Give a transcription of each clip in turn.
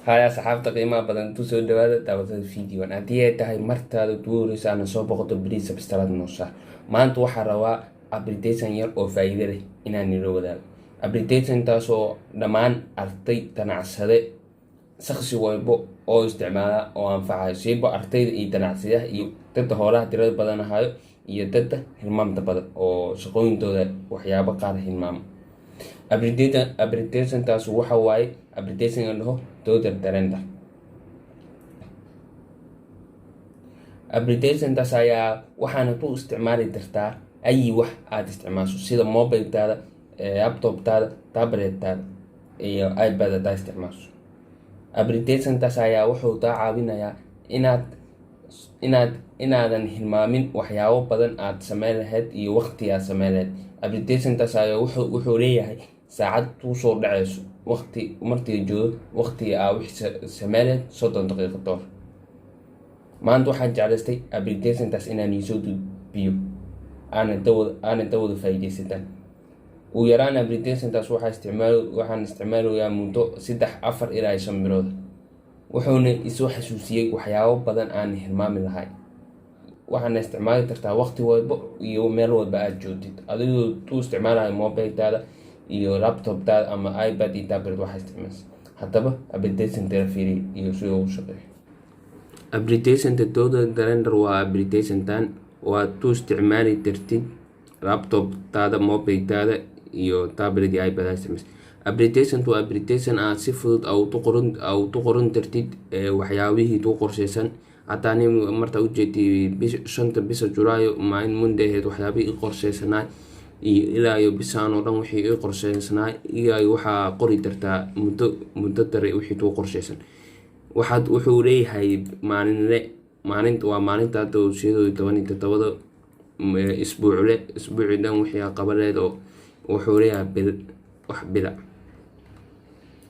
Haya, asxaabta qiimaha badan, ku soo dhawaada daawashada videogan. Haddii ay tahay martaada ugu horeysa aana soo boqoto, please subscribe noo saar. Maanta waxaa rabaa application yar oo faa'iido leh inaan nila wadaago, application taasoo dhammaan arday, ganacsade, shakhsi walbo oo isticmaala oo anfacayo, siiba ardayda iyo ganacsadaha iyo dadka hoolaha tirada badan ahayo iyo dadka hilmaamta badan oo shaqooyintooda waxyaabo qaar hilmaamo. Application taas waxa waaye application la dhaho Total Calendar. Application-taas ayaa waxaana ku isticmaali kartaa ayi wax aad isticmaasho, sida mobiletaada, laptoptaada, tablettaada iyo iPad hadaa isticmaasho. Application-taas ayaa wuxuu kaa caawinayaa inaad inaadan hilmaamin waxyaabo badan aad sameyn lahayd iyo waqti aad sameyn lahayd. Application-taas ayaa wuxuu leeyahay saacad kusoo dhaceyso waqti markii joogo waqtiga aa wixii sameyn lahayd 30 daqiiqo kahor. Maanta waxaan jeclaystay application-taas inaan iisoo gudbiyo, aana dawada faa'iidaysataan. Ugu yaraan application-taas waxaan isticmaalayaa muddo 3, 4 ilaa 5 bilood, wuxuuna isoo xasuusiyey waxyaabo badan aan hilmaami lahay. Waxaana isticmaali kartaa waqti walbo iyo meel walba aad joogtid, adigoo ku isticmaalayo mobiletaada iyo laptoptaada ama iPad iyo tablet waxaa isticmaalsa. Haddaba application-ta fiiri iyo sida uu shaqeeyo. Application-ta Total Calendar waa application-tan waad ku isticmaali kartid laptoptaada, mobiletaada iyo tablet iyo iPad aad isticmaasho. Application waa application aad si fudud aad u qoran kartid waxyaabihii ku qorsheysan. Hataa nin marta ujeedi 5-ta bisha Julaayo, maalin Monday ahayd, waxyaabihii i qorsheysanaa iyo ilaa iyo bishaan oo dhan wixii i qorsheysanaa iyo waxaa qori kartaa muddo dare wixii kuu qorsheysan. Waxaad wuxuu leeyahay maalinle, maalinta waa maalinta hadda 87-da, isbuucle, isbuucii dhan wixii aad qaban lahayd, oo wuxuu leeyahay bil, wax bila.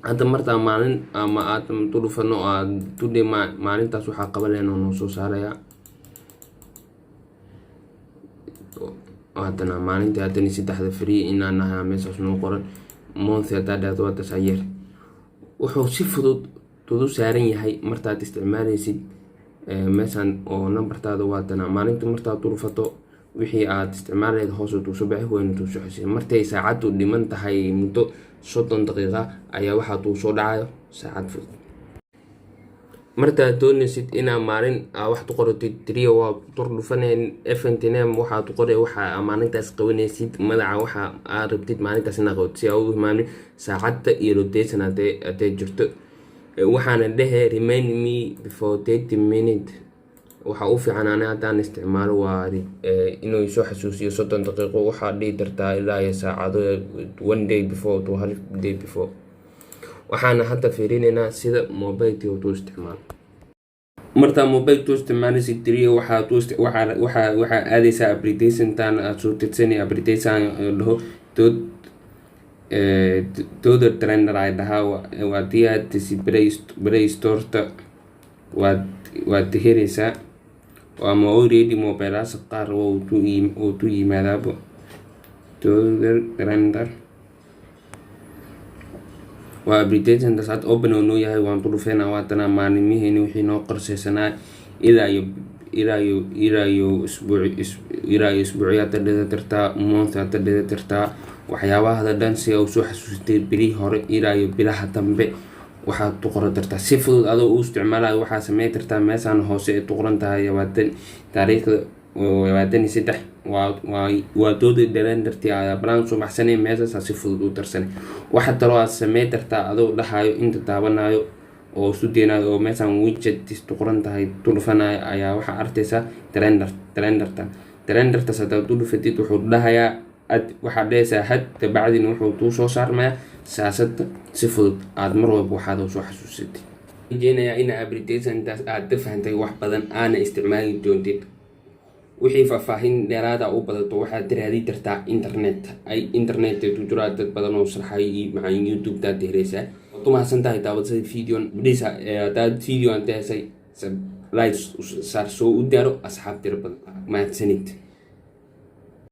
Hadda martaa maalin ama aad ku dhufano, aad tudhi maalintaas waxaa qaban lahayn oo noo soo saarayaa. Haddana maalintii haddana saddexda free inaan nahay meeshaas noo qoran. Month haddaa dhahdo, waa taas year. Wuxuu si fudud tudu saaran yahay martaad isticmaaleysid meeshan oo nambartaada. Waatana maalinta martaad ku dhufato, wixii aad isticmaalayd hoos tuu soo baxay, wayna tuu soo xusay. Markay saacaddu dhiman tahay muddo 30 daqiiqa ayaa waxaa tuu soo dhacayo saacad fudud. Martaad doonaysid inaa maalin aa wax ku qoratid, tiriya waa dur dhufaneen, event name waxaad ku qoray waxa maalintaas qabanaysid, magaca waxa aad rabtid maalintaas inaad qabato, si aa u hilmaamin saacadda iyo rotation hadday jirto. Waxaana dhehe "remind me before 30 minute". Waxa u fiican ani haddaan isticmaalo waa inuu soo xasuusiyo 30 daqiiqo. Waxaad dhihi kartaa ilaa iyo saacado, one day before to half day before. Waxaana hadda fiirinaynaa sida mobilkii uu isticmaalo. Martaa mobile ku isticmaalaysid, tiriya waxaa aadaysaa application-tan aad soo tirsanay, application dhaho Total Calendar ay dhahaa. Waa haddii aad tisi Play Store-ta waad heleysaa, ama already mobilaasha qaar wuu ku yimaadaaba. Total Calendar waa application-taas hadda open oo noo yahay. Waan ku dhufeynaa. Waatana maalimihiini wixii noo qorsheysanaa ilaa iyo isbuuc, ilaa iyo isbuucyo hada dhigan kartaa, month hada dhigan kartaa, waxyaabahada dhan si aa usoo xasuusatay bilihii hore ilaa iyo bilaha dambe. Waxaad ku qoran kartaa si fudud adoo u isticmaalayo. Waxaa sameyn kartaa meeshaan hoose ay ku qoran tahay 20, taariikhda 23, waa Total Calendar-tii ayaa balaan soo baxsanay. Meeshaasaa si fudud u darsanay. Waxa kaloo aad sameyn kartaa adoo dhahayo inta taabanayo oo isu daynayo oo meeshaan widget ku qoran tahay ku dhufanayo ayaa waxaa arkaysaa calendar. Calendartaas haddaad ku dhufatid, wuxuu dhahayaa add. Waxaad dhahaysaa add, kabacdina wuxuu kuu soo saarmayaa shaashada si fudud aad mar walba waxaad soo xasuusatid. Rajeynayaa in application-taas aad ka fahantay wax badan, aana isticmaali doontid. Wixii faahfaahin dheeraada u badato, waxaad raadi kartaa internet, ay internet ku jiraa dad badan oo sharxay, macaan YouTube-taad helaysaa. Waad ku mahadsan tahay daawashada video. Please, haddaad video aan ka heshay, like saar, soo u daaro asxaab tiro badan. Mahadsanid.